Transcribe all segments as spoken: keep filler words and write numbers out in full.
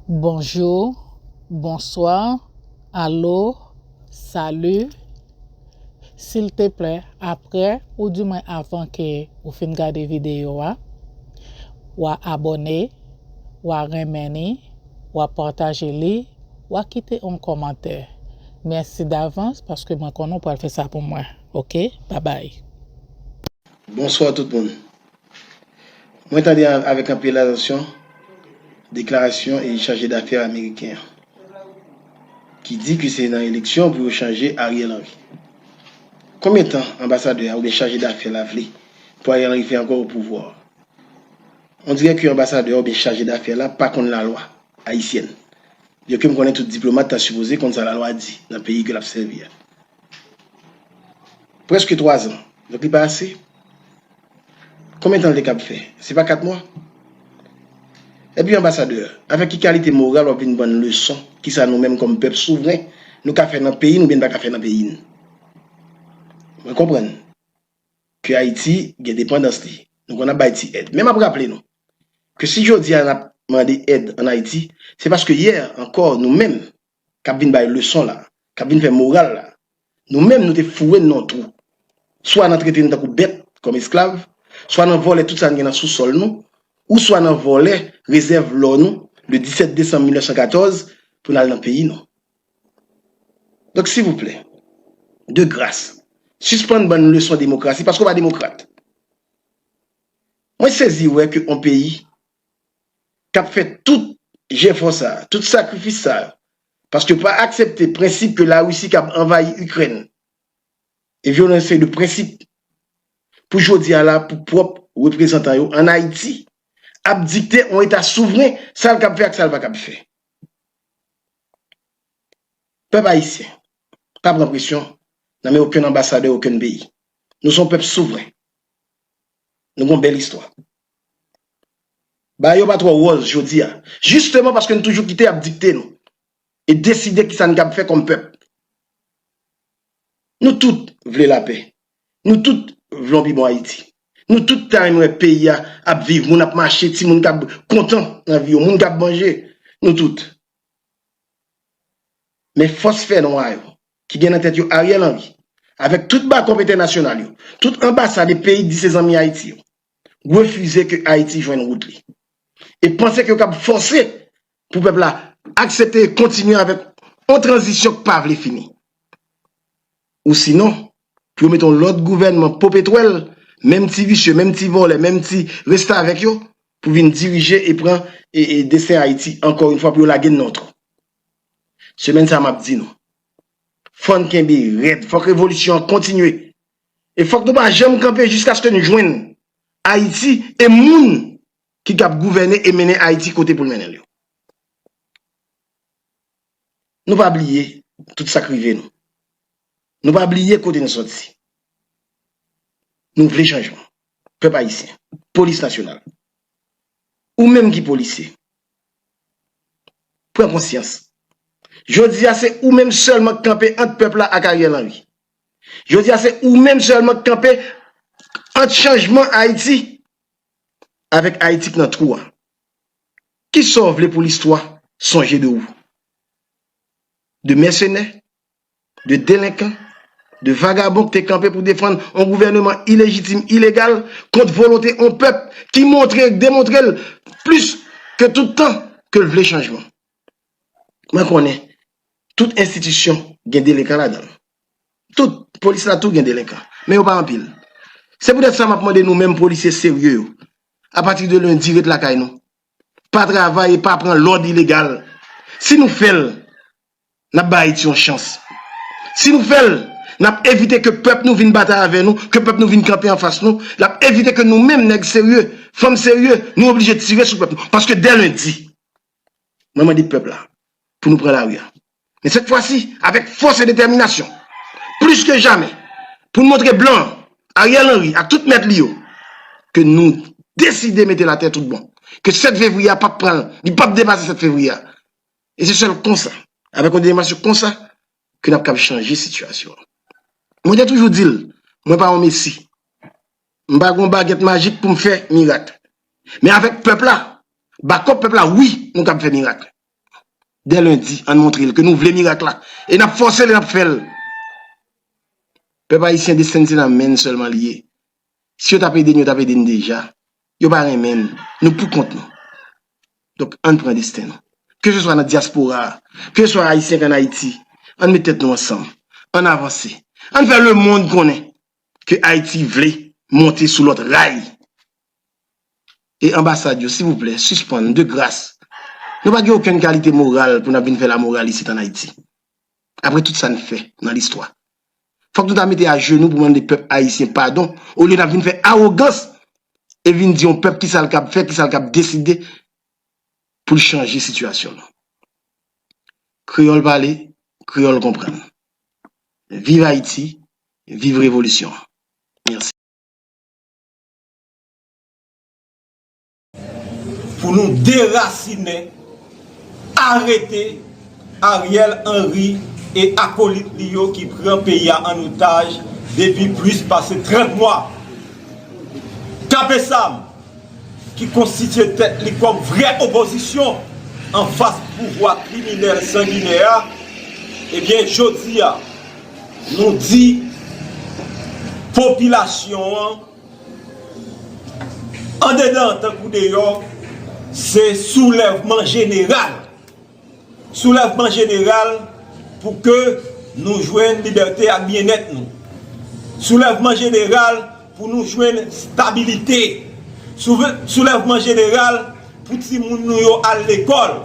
Bonjou, bonswa, alo, sali. Silteplè, apre oudimwen avan ke ou fin gade videyo a, w a abòne, w a renmen li, w a pataje li, w a kite yon kòmantè. Mèsi davans paske mwen konnen w pral fè sa pou mwen. Oke? Babay. Bonswa tout moun. Mwen tande avèk anpil atansyon deklarasyon e chaje dafè ameriken an ki di ke se nan eleksyon pou yo chanje Ariel Henry. Konbyen tan anbasadè a oubyen chaje dafè la vle pou Ariel Henry fè ankò o pouvwa? On dirè ke anbasadè a oubyen chaje dafè la pa konn lalwa ayisyèn. Byenke m konnen tout diplomat ta sipoze konn sa lalwa di nan peyi ke l ap sèvi a. Prèske twa zan. Donk li pa ase? Konbyen tan l te kab fè? Se pa kat mwa? Epi anbasadè, avèk ki kalite moral w ap vin ban n leson kisa nou menm kòm pèp souvren nou ka fè nan peyi n oubyen n pa ka fè nan peyi n? Mwen konprann ke Ayiti gen depandans li. Nou konn ap bay ti èd. Men m ap raple nou ke si jodi a n ap mande èd ann Ayiti, se paske yè ankò nou menm k ap vin bay leson la, k ap vin fè moral la, nou menm nou te foure n nan yon twou. Swa nan trete n tankou bèt, kòm esklav, swa nan vòlè tout sa n gen nan sousòl nou, ou swa nan vòlè rezèv lò nou le disèt desanm mil nèf san katòz pou n al nan peyi nou. Donk, silvouplè, de gras, sispann ban n leson demokrasi paske w pa demokrat. Mwen sezi wè ke yon peyi k ap fè tout jefò sa a, tout sakrifis sa yo, paske yo pa aksepte prensip ke Larisi k ap anvayi Ikrèn e vyole yon seri de prensip pou jodi a la pou pwòp reprezantan yo ann Ayiti ap dikte yon eta souvren sa l kab fè ak sa l pa kab fè. Pèp ayisyen, pa pran presyon nan men okenn anbasadè okenn peyi. Nou se yon pèp souvren. Nou gen yon bèl istwa. Bagay yo pa twò wòz jodi a, jisteman paske n toujou kite y ap dikte nou e deside kisa n kab fè kòm pèp. Nou tout vle lapè. Nou tout vle yon pi bon Ayiti. Nou tout ta renmen wè peyi a ap viv, moun ap mache, timoun k ap kontan nan vi yo, moun k ap manje. Nou tout. Men fòs fènwa yo, ki gen nan tèt yo Ariel Henry, avèk tout bakòp entènasyonal yo, tout anbasad e peyi k di se zanmi Ayiti yo, refize ke Ayiti jwenn wout li. E panse ke yo kab fòse pou pèp la aksepte e kontinye avèk yon tranzisyon k pa vle fini. Ou sinon, pou yo mete yon lòt gouvènman popetwèl, menm ti visye, menm ti vòlè, menm ti restavèk yo, pou vin dirije e pran e, e desten Ayiti ankò yon fwa pou yo lage n nan yon twou. Semèn sa a m ap di nou, fò n kenbe rèd, fòk revolisyon an kontinye. E fòk nou pa janm kanpe jiskaske n jwenn Ayiti e moun ki kab gouvène e mennen Ayiti kote pou l mennen l yo. Nou pa bliye tout sa k rive nou. Nou pa bliye kote n sòti. Nou vle chanjman. Pèp ayisyen, polis nasyonal, ou menm ki polisye, pran konsyans. Jodi a se ou menm sèlman k kanpe ant pèp la ak Ariel Henry. Jodi a se ou menm sèlman k kanpe ant chanjman Ayiti avèk Ayiti k nan twou a. Kisa w vle pou listwa sonje de ou? De mèsenè, de delenkan, de vagabon k te kanpe pou defann yon gouvèneman ilejitim, ilegal, kont volonte yon pèp ki montre e demontre l plis ke tout tan ke l vle chanjman. Mwen konnen tout enstitisyon gen delenkan ladan l. Tout, polis la tou gen delenkan, men yo pa anpil. Se poutèt sa m ap mande nou menm polisye serye yo, apati de lendi ret lakay nou. Pa travay e pa pran lòd ilegal. Si nou fè l, n ap bay Ayiti yon chans. Si nou fè l, n ap evite ke pèp nou vin batay avè nou, ke pèp nou vin kanpe anfas nou, n ap evite ke nou menm nèg serye, fanm serye, nou oblije tire sou pèp nou. Paske dè lendi, mwen mande pèp la pou nou pran lari a. Men sèt fwa si, avèk fòs e detèminasyon, plis ke jamè, pou n montre blan Ariel Henry ak tout mèt li yo ke nou deside mete l atè tout bon. Ke sèt fevriye a p ap pran, li p ap depase sèt fevriye a. E se sèl konsa, avèk yon detèminasyon konsa, ke n ap kab chanje sitiyasyon an. Mwen te toujou di l, mwen pa yon mesi. M pa gen yon bagèt majik pou m fè mirak. Men avèk pèp la, bakòp pèp la, wi, nou kab fè mirak. Dè lendi, ann montre l ke nou vle mirak la. E n ap fòse l e n ap fè l. Pèp ayisyen, desten n se nan men n sèlman li ye. Si yo t ap ede n, yo t ap ede n deja. Yo pa renmen n. Nou pou kont nou. Donk, ann pran desten nou. Keseswa nan dyaspora a, keseswa ayisyen k ann Ayiti, ann met tèt nou ansanm. Ann avanse. Ann fè lemonn konnen ke Ayiti vle monte sou lòt ray. E anbasad yo, silvouplè, sispann, de gras. Nou pa gen okenn kalite moral pou n ap vin fè lamoral isit ann Ayiti. Apre tout sa n fè nan listwa. Fòk nou ta mete ajenou pou mande pèp ayisyen padon, olye n ap vin fè awogans e vin di yon pèp kisa l kab fè, kisa l kab deside pou l chanje sitiyasyon nou. Kreyòl pale, kreyòl konprann. Viv Ayiti, viv revolisyon an. Mèsi. Pou nou derasinen, arete Ariel Henry e akolit li yo ki pran peyi a an otaj depi plis pase trant mwa. Kapesam, ki konstitye tèt li kòm vrè opozisyon anfas pouvwa kriminèl sanginè a, ebyen, jodi a, nou di popilasyon an, andedan tankou deyò, se soulèvman jeneral. Soulèvman jeneral pou ke nou jwenn libète ak byennèt nou. Soulèvman jeneral pou nou jwenn stabilite. Soulèvman jeneral pou timoun nou yo al lekòl.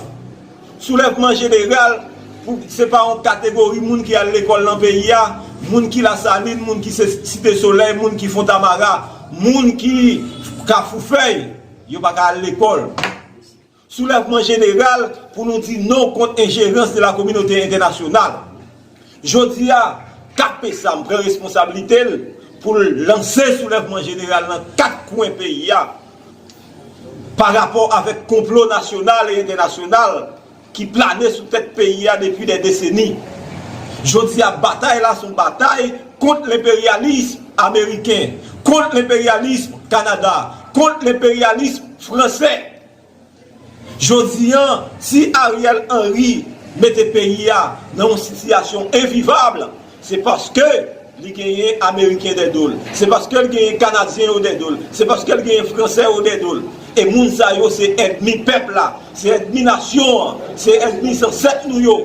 Soulèvman jeneral pou se pa yon kategori moun ki al lekòl nan peyi a, moun ki Lasalin, moun ki Site Solèy, moun ki Fontamara, moun ki Kafou Fèy, yo pa ka al lekòl. Soulèvman jeneral pou nou di non kont enjerans de la kominote entènasyonal. Jodi a, Kapesam pran responsablite l pou l lanse soulèvman jeneral nan kat kwen peyi a pa rapò avèk konplo nasyonal e entènasyonal ki plane sou tèt peyi a depi dè deseni. Jodi a, batay la se yon batay kont lenperyalis ameriken, kont lenperyalis Kanada, kont lenperyalis fransè. Jodi a, si Ariel Henry mete peyi a nan yon sitiyasyon envivab, se paske li genyen Ameriken dèdo l. Se paske l genyen Kanadyen yo dèdo l. Se paske l genyen Fransè yo dèdo l. E moun sa yo se ènmi pèp la, se ènmi nasyon an, se ènmi zansèt nou yo.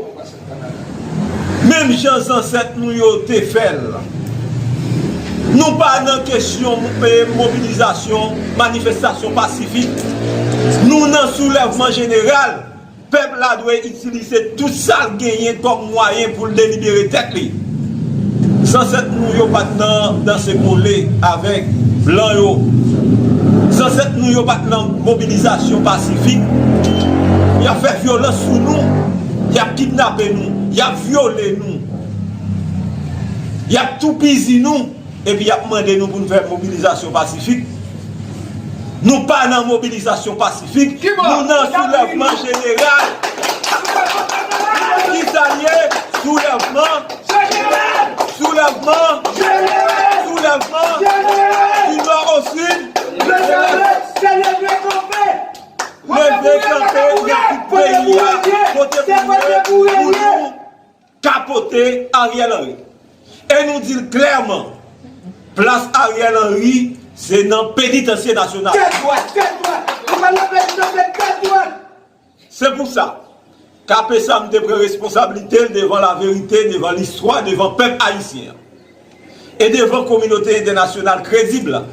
Menm jan zansèt nou yo te fè l. Nou pa nan kesyon mobilizasyon, manifestasyon pasifik. Nou nan soulèvman jeneral. Pèp la dwe itilize tout sa l genyen kòm mwayen pou l delibere tèt li. Zansèt nou yo pa t nan danse kole avèk blan yo. Zansèt nou yo pa t nan mobilizasyon pasifik. Y ap fè vyolans sou nou, y ap kidnape nou, y ap vyole nou, y ap toupizi nou. Epi y ap mande nou pou n fè mobilizasyon pasifik. Nou pa nan mobilizasyon pasifik, nou nan soulèvman jeneral. Kisa l ye? Soulèvman, soulèvman, soulèvman, di nò o sid. Leve kanpe nan tout peyi a, kote pou nou ye, pou nou ka pote Ariel Henry. E nou di l klèman, plas Ariel Henry se nan Penitansye Nasyonal. Tèt dwat, tèt dwat. Nou pral nan Penitansye tèt dwat. Se pou sa, K P S A M te pran responsablite l devan laverite, devan listwa, devan pèp ayisyen an. E devan kominote entènasyonal kredib la,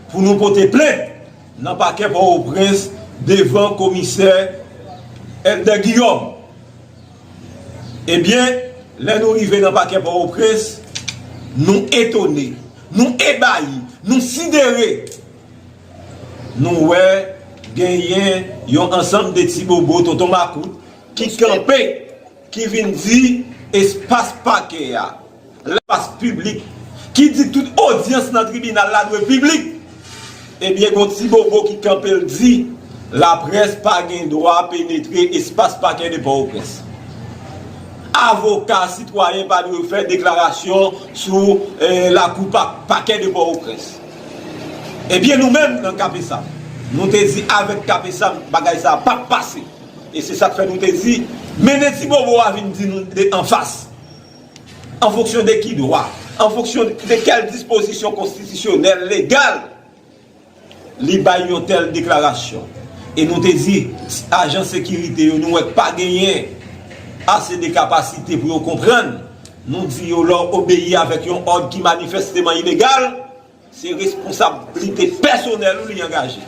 pou nou pote plent nan pakè Pòtoprens devan komisè Elder Guillaume. Ebyen, lè nou rive nan pakè Pòtoprens, nou etone, nou ebayi, nou sidere. Nou wè genyen yon ansanm de ti bobo tonton makout ki kanpe, ki vin di espas pakè a, espas piblik, ki di tout odyans nan tribinal la dwe piblik. Ebyen, gon ti bobo ki kanpe l di, laprès pa gen dwa penetre espas pakè de Pòtoprens. Avoka sitwayen pa dwe fè deklarasyon sou, eh, lakou pa, pakè de Pòtoprens. Ebyen, nou menm nan K P S A M, nou te di avèk K P S A M, bagay sa a p ap pase. E se sa k fè nou te di, mennen ti bobo a vin di nou de anfas, an fonksyon de ki dwa, an fonksyon de kèl dispozisyon konstitisyonèl, legal, li bay yon tèl deklarasyon. E nou te di, ajan sekirite yo, nou wè k pa genyen ase de kapasite pou yo konprann. Nou di yo, lè w obeyi avèk yon òd ki manifèsteman ilegal, se responsablite pèsonèl ou li angaje.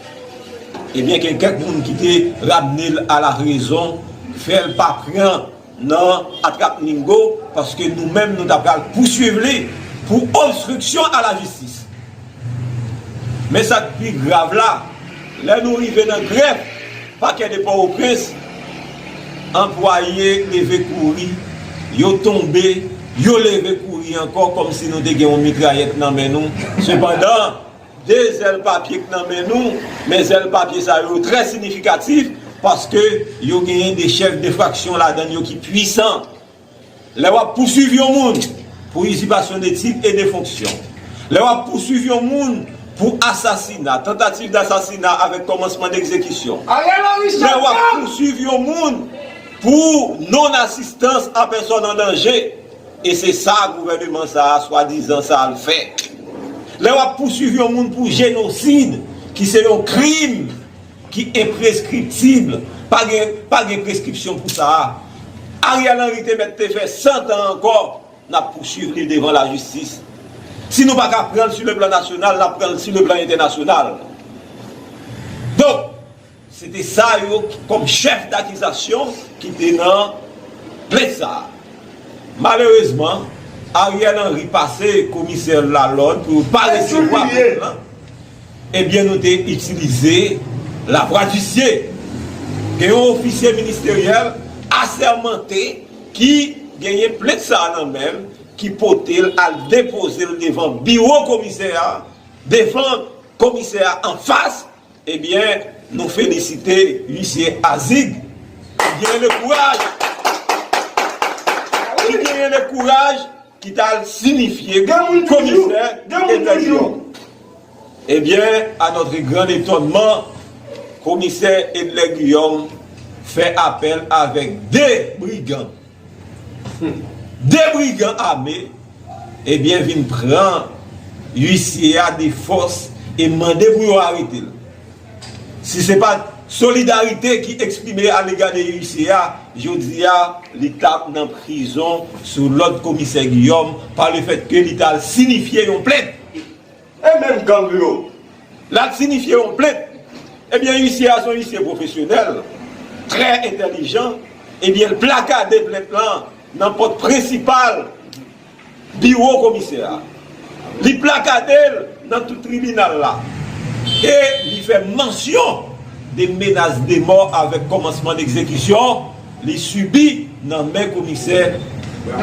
Ebyen, gen kèk moun ki te ramne l a la rezon, fè l pa pran nan atrap ningo, paske nou menm, nou ta pral pouswiv li pou obstriksyon a la jistis. Men sa k pi grav la, lè nou rive nan grèf pakè de Pòtoprens, anplwaye leve kouri, yo tonbe, yo leve kouri ankò, kòmsi nou te gen yon mitrayèt nan men nou. Sepandan, de zèl papye k nan men nou, men zèl papye sa yo trè siyifikatif, paske yo genyen de chèf de fraksyon ladan yo ki pwisan. Lè w ap pouswiv yon moun pou izipasyon de tit e de fonksyon, lè w ap pouswiv yon moun pou asasina, tantativ dasasina avèk kòmansman degzekisyon, lè w ap pouswiv yon moun pou non-asistans a pèsòn an danje, e se sa gouvèneman sa a, swadizan sa a, l fè. Lè w ap pouswiv yon moun pou jenosid, ki se yon krim ki enpreskriptib, pa gen, pa gen preskripsyon pou sa a. Ariel Henry te mèt te fè san tan ankò, n ap pouswiv li devan lajistis. Si nou pa ka pran l sou le plan nasyonal, n ap pran l sou le plan entènasyonal. Donk, se te sa yo ki, kòm chèf dakizasyon ki te nan plent sa a. Malerezman, Ariel Henry pase komisè Lalonde pou yo pa resevwa plent lan. Ebyen, nou te itilize lavwadisye. Gen yon ofisye ministeryèl asèmante ki genyen plent sa a nan men l, ki pote l al depoze l devan biwo komisè a, devan komisè a anfas, ebyen, nou felisite huissier Azig ki genyen le kouraj, ki genyen le kouraj, ki t al sinifye komisè Edler Guillaume. Ebyen, à notre grand étonnement, komisè Edler Guillaume fè apèl avèk de brigan, de brigan ame, ebyen, vin pran huissier a de fòs e mande pou yo arete l. Si se pa t solidarite ki eksprime alega de huissier a, jodi a, li t ap nan prizon sou lòd komisè Guillaume, pa le fèt ke li t al sinifye yon plent. E menm gang yo, l al sinifye yon plent. Ebyen, huissier a se yon huissier pwofesyonèl, trè entèlijan. Ebyen, l plakade plent lan nan pòt prensipal biwo komisè a. Li plakade l nan tout tribinal la. E li fè mansyon de menas de mò avèk kòmansman degzekisyon li sibi nan men komisè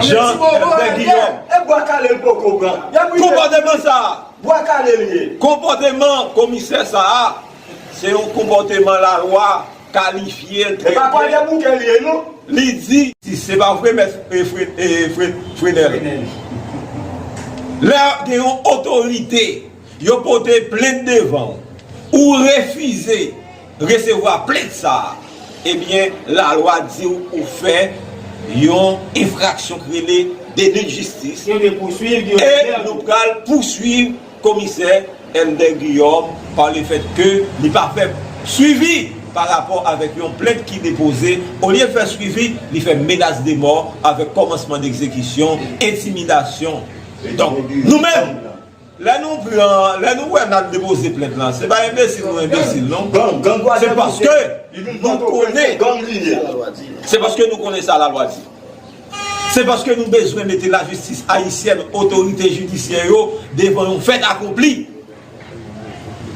Jean Elbert Guillaume. E bwa kale l poko pran. Konpòteman sa a, bwa kale l ye. Konpòteman komisè sa a, se yon konpòteman lalwa kalifye l trè byen. E pa kwayè bouke l ye, non. Li di, si se pa vre, mèt, e, Fre-, e, Fre-, Frenel. Lè gen yon otorite, yo pote plent devan w, ou refize resevwa plent sa a, ebyen, lalwa di w ou fè yon enfraksyon ki rele deli de jistis. Yo te pouswiv, yo e nou pral pouswiv komisè Elder Guillaume pa le fèt ke li pa fè swivi pa rapò avèk yon plent ki depoze. Olye fè swivi, li fè menas de mò avèk kòmansman degzekisyon, entimidasyon. Donk, nou menm, lè nou pran, lè nou wè n al depoze plent lan, se pa enbesil nou enbesil, non. Se paske nou konnen, se paske nou konnen sa lalwa di. Se paske nou bezwen mete lajistis ayisyèn, otorite jidisyè yo, devan yon fèt akonpli.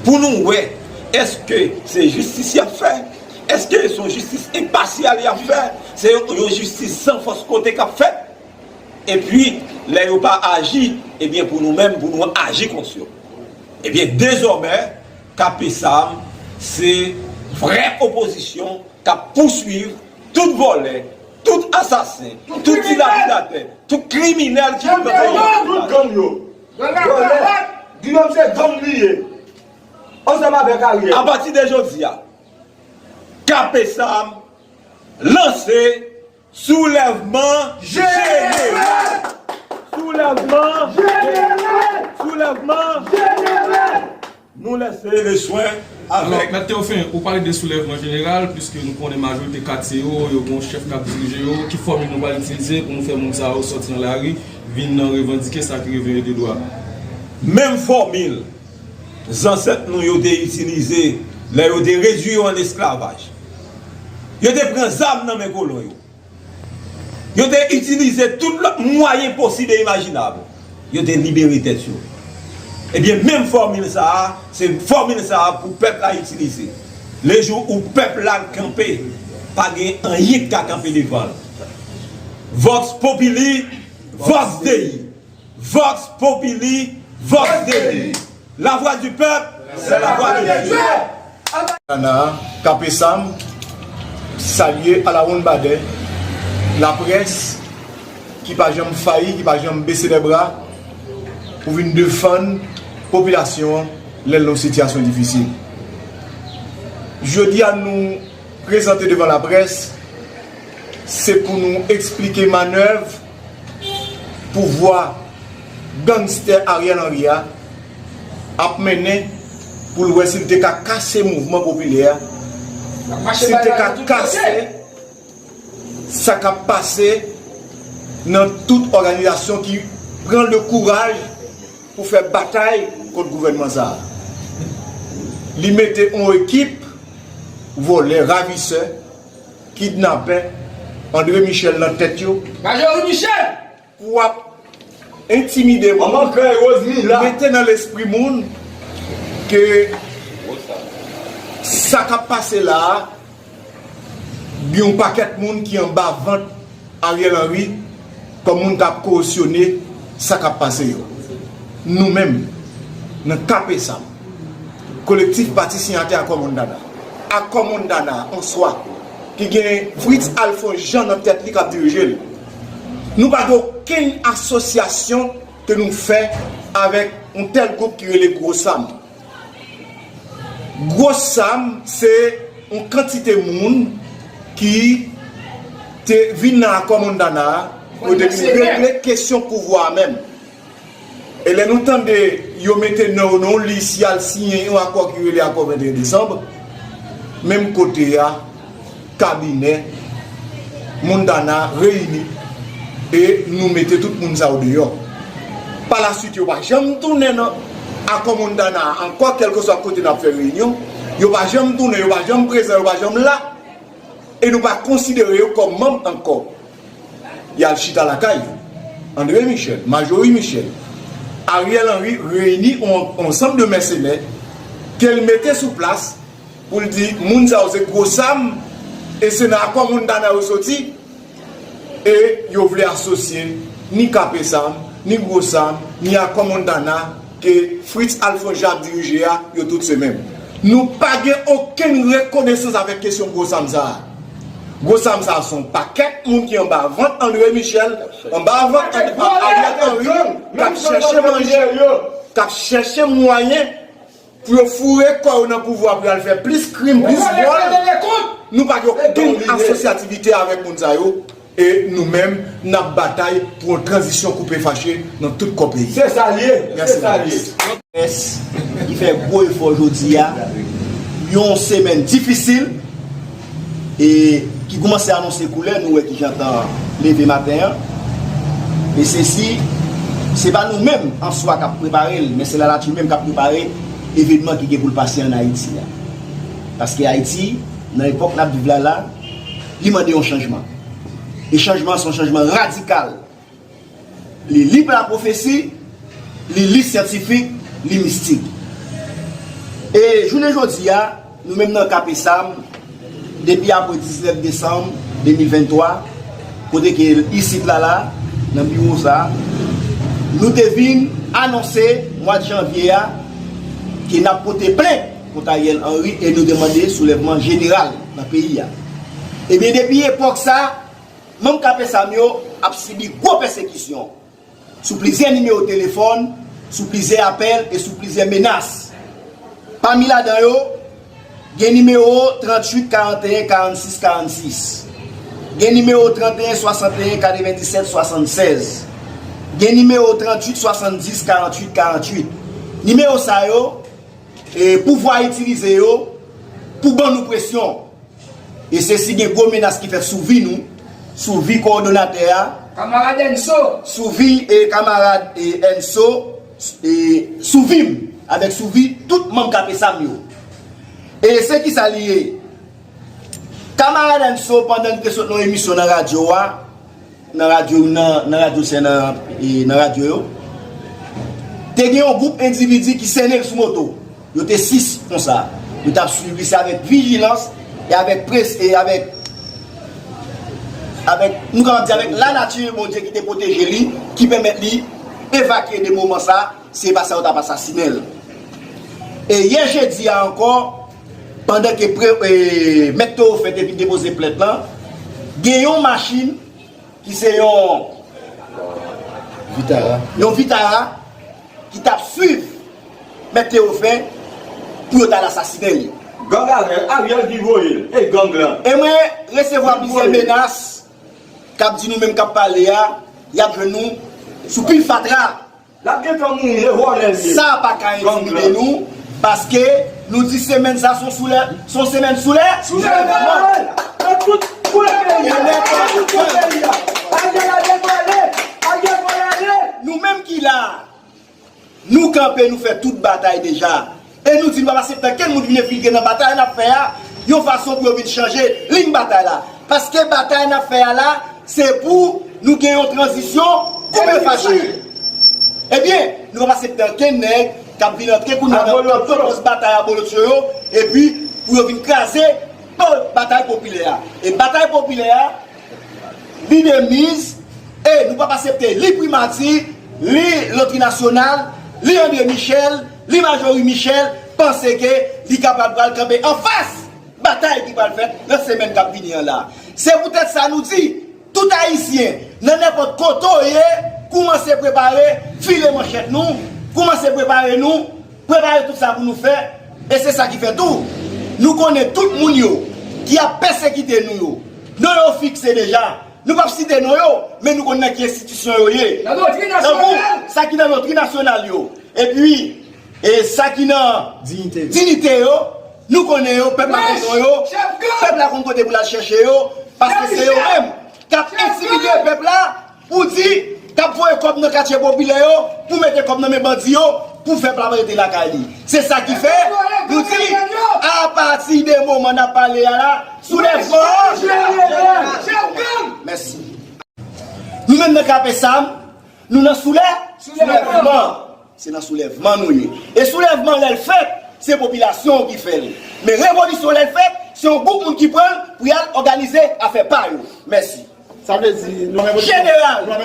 Pou nou wè, èske se jistis y ap fè? Èske se yon jistis enpasyal y ap fè? Se yon, yon jistis san fòs kote k ap fèt? Epi, lè yo pa aji, ebyen, pou nou menm, pou nou aji kont yo. Ebyen, dezòmè, K P Sam se vrè opozisyon k ap pouswiv tout vòlè, tout asasen, tout dilapidatè, tout kriminèl ki viv nan peyi an. Tout gang yo. Vòlè. Guillaume se gang li ye. Ansanm avèk Ariel. Apati de jodi a, K P Sam Lanse soulèvman jeneral. Soulèvman jeneral. Soulèvman jeneral. Nou lese leswen avèk. Mèt Théophile, ou pale de soulèvman jeneral, piske nou konnen majorite katye yo, yo gen yon chèf k ap dirije yo. Ki fòmil nou pral itilize pou nou fè moun sa yo sòti nan lari, vin nan revandike sa ki revyen yo de dwa? Menm fòmil zansèt nou yo te itilize lè yo te redui yo an esklavaj. Yo te pran zam nan men kolon yo. Yo te itilize tout lòt mwayen posib e imajinab. Yo te libere tèt yo. Ebyen, menm fòmil sa a, se fòmil sa a pou pèp la itilize. Lejou ou pèp la kanpe, pa gen anyen k ka kanpe devan l. Vox populi, vox Dei. Vox populi, vox Dei. La voix du peuple, c'est la voix de Dieu. Ana, K P Sam, salye alawonnbadè laprès ki pa janm fayi, ki pa janm bese lèbra pou vin defann popilasyon an lè l nan yon sitiyasyon difisil. Jodi a, nou prezante devan laprès, se pou nou eksplike manèv pouvwa gangstè Ariel Henry a ap mennen pou l wè si l te ka kase mouvman popilè a, si l te ka kase sa k ap pase nan tout òganizasyon ki pran le kouraj pou fè batay kont gouvènman sa a. Li mete yon ekip vòlè, ravisè, kidnapè, André Michel nan tèt yo. Majori Michel! Pou ap entimide moun, mete nan lespri moun ke sa k ap pase la a, gen yon pakèt moun ki anba vant Ariel Henry kòm moun k ap kowosyone sa k ap pase yo. Nou menm, nan K P Sam, Kolektif Pati Siyatè Akò Montana, Akò Montana an swa, ki gen Fritz Alphonse Jean nan tèt li k ap dirije l. Nou pa gen okenn asosyasyon ke nou fè avèk yon tèl gwoup ki rele Gwo Sam. Gwo Sam se yon kantite moun ki te vin nan Akò Montana a pou yo te vin regle kesyon pouvwa a menm. E lè nou tande yo mete non yo nan yon lis, y al siyen yon akò ki rele Akò venteyen desanm, menm kote a, kabinè Montana reyini e nou mete tout moun sa yo deyò. Palaswit, yo pa janm tounen nan Akò Montana a ankò, kèlkeswa kote n ap fè reyinyon. Yo pa janm tounen, yo pa janm prezan, yo pa janm la. E nou pa konsidere yo kòm manm ankò. Y al chita lakay yo. André Michel, Majorie Michel, Ariel Henry reyini yon ansanm de mèsenè ke l mete sou plas pou l di moun sa yo se Gwo Sam e se nan Akò Montana yo soti e yo vle asosye ni K P Sam, ni Gwo Sam, ni Akò Montana ke Fritz Alphonse Jean ap dirije a, yo tout se menm. Nou pa gen okenn rekonesans avèk kesyon Gwo Sam sa a. Gwo Sam sa a se yon pakèt moun ki anba vant André Michel, anba vant Ariel Henry, k ap chèche manje, k ap chèche mwayen pou yo foure kò yo nan pouvwa pou y al fè plis krim, plis vòl. Nou pa gen okenn asosyativite avèk moun sa yo. E nou menm, n ap batay pou yon tranzisyon koupe fache nan tout kò peyi a. Se sa l ye. Mèsi. Se sa l ye. Près ki fè gwo efò jodi a, yon semèn difisil, e ki kòmanse anonse koulè, nou wè kijan tan leve maten an. E sesi, se pa nou menm an swa k ap prepare l, men se lanati menm k ap prepare evènman ki gen pou l pase ann Ayiti a. Paske Ayiti, nan epòk n ap viv la la, li mande yon chanjman. E chanjman an se yon chanjman radikal. Li li pa pwofesi, li li syantifik, li mistik. E jounen jodi a, nou menm nan K P Sam, depi apre diznèf desanm de mil venntwa, kote ke isit la la, nan biwo sa a, nou te vin anonse mwa janvye a ke n ap pote plent kont Ariel Henry e nou te mande soulèvman jeneral nan peyi a. Ebyen, depi epòk sa, manm K P Sam yo ap sibi gwo pèsekisyon sou plizyè nimewo telefòn, sou plizyè apèl e sou plizyè menas. Pami ladan yo, gen nimewo tranntuit karanteyen karannsis karannsis. Gen nimewo trannteyen swasanteyen katrevenndisèt swasannsèz. Gen nimewo tranntuit swasanndis karanntuit karanntuit. Nimewo sa yo, e, pouvwa itilize yo pou ban nou presyon. E se si gen gwo menas ki fèt sou vi nou, sou vi kowòdonatè a, Kamarad Enso. Sou vi, e, kamarad, e, Enso, e, sou vi m, avèk sou vi tout manm K P S A M yo. E se ki sa li ye? Kamarad Enso, pandan li te sot nan emisyon nan radyo a, nan radyo, nan, nan radyo, se nan, e, nan radyo yo, te gen yon gwoup endividi ki sennen l sou moto. Yo te sis konsa. Yo t ap swiv li, se avèk vijilans e avèk pres-, e avèk, avèk, nou kapab di, avèk lanati Bondye ki te pwoteje li, ki pèmèt li evakye de moman sa, se pa sa yo t ap asasinen l. E yè jedi a ankò, pandan ke pre-, e, mèt Teofè te vin depoze plent lan, gen yon machin ki se yon Vitara. Yon Vitara ki t ap swiv mèt Teofè pou yo t al asasinen li. Gang Ariel, Ariel ki voye l, e gang lan. E mwen resevwa plizyè menas k ap di nou menm k ap pale a, y ap jwenn nou sou pil fatra. L ap gentan mouri, e vòlè l ye. Sa pa ka entimide nou, paske nou di semèn sa se yon soulè-, se yon semèn soulè-, soulèvman. Nan tout koulè peyi a. E nèpòt kote. Ariel ale vòlè, Ariel vòlè ale. Nou menm ki la, nou kanpe, nou fè tout batay deja. E nou di nou p ap aksepte ankenn moun vin enfiltre nan batay n ap fè a, yon fason pou yo vin chanje liy batay la. Paske batay n ap fè a la, se pou nou gen yon tranzisyon koupe fache. Ebyen, nou p ap aksepte ankenn nèg k ap vin antre kounye a nan pòs batay abolotcho yo, epi pou yo vin kraze batay popilè a. E batay popilè a, li de miz, e nou p ap aksepte li Primati, li Lotri Nasyonal, li André Michel, li Majorie Michel, panse ke li kapab pral kanpe anfas batay ki pral fèt nan semèn k ap vini an la. Se poutèt sa nou di, tout Ayisyen, nan nenpòt kote w ye, koumanse prepare file manchèt nou, koumanse prepare nou, prepare tout sa pou nou fè, e se sa ki fè tou, nou konnen tout moun yo ki ap pèsekite nou yo, non yo fikse deja. Nou p ap site non yo, men nou konn nan ki enstitisyon yo ye. Nan lotri nasyonal. Tankou sa ki nan lotri nasyonal yo. Epi, e sa ki nan diyite yo. Diyite yo, nou konnen yo, pèp la konn non yo. Pèp la konn kote pou l al chèche yo, paske se yo menm k ap entimide pèp la pou di, k ap voye kòb nan katye popilè yo, pou mete kòb nan men bandi yo, pou fè pèp la rete lakay li. Se sa ki fè, nou di, apati de moman n ap pale a la, soulèvman an, mèsi. Nou menm nan K P S A M, nou nan soulè-, soulèvman. Se nan soulèvman nou ye. E soulèvman, lè l fèt, se popilasyon an ki fè l. Men revolisyon, lè l fèt, se yon gwoup moun ki pran l pou y al òganize afè pa yo. Mèsi. Sa vle di, nou revolisyon. Jeneral. Nou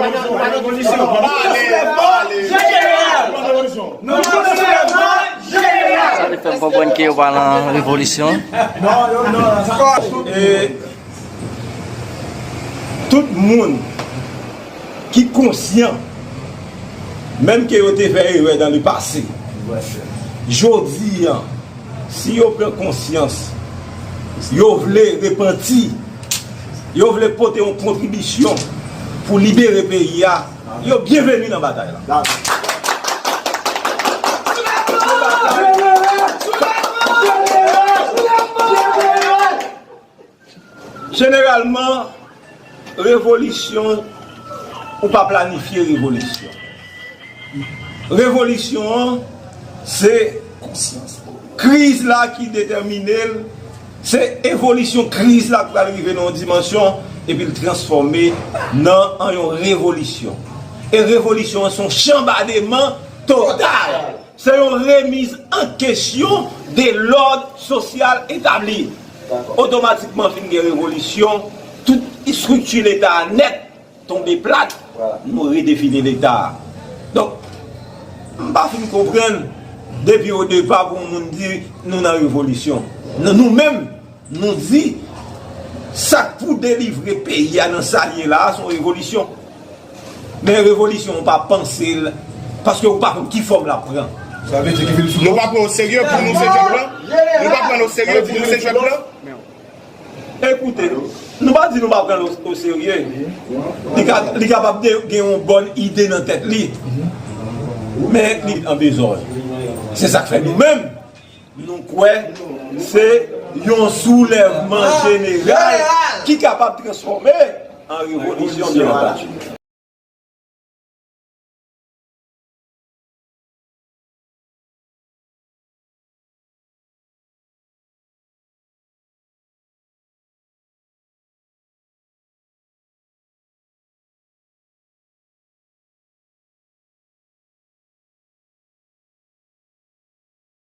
revolisyon. Nou soulèvman jeneral. Nou revolisyon. Nou soulèvman jeneral. Sa te fè m konprann ke yo pa nan revolisyon. Non, non, non, sa pa. E tout moun ki konsyan, menm ke yo te fè erè dans le passé, jodi an, si yo pran konsyans, yo vle repanti, yo vle pote yon kontribisyon pou libere peyi a, yo byenveni nan batay la. Jeneralman, revolisyon, ou pa planifye revolisyon. Revolisyon an, se konsyans. Kriz la ki detèmine l, se evolisyon kriz la k pral rive nan yon dimansyon, epi l transfòme nan an yon revolisyon. E revolisyon an se yon chanbademan total. Se yon remiz an kesyon de lòd sosyal etabli. Otomatikman, fin gen revolisyon, tout estrikti Leta a nèt tonbe plat, nou redefini Leta a. Donk, m pa fin konprann, depi o depa, pou yon moun di nou nan revolisyon. Nou, nou menm, nou di, sa k pou delivre peyi a nan sa l ye la a, se yon revolisyon. Men revolisyon, ou pa panse l, paske ou pa konn ki fòm l ap pran. Sa vle di ki filozofi. Nou pa pran oserye pou nou se djòb lan? Nou pa pran oserye pou nou se djòb lan? Ekoute, Nou pa di nou pa pran l o serye. Li ka, li kapab gen yon bòn ide nan tèt li. Men li an dezòd. Se sa k fè nou menm, nou kwè se yon soulèvman jeneral ki kapab transfòme an revolisyon, byen antandi.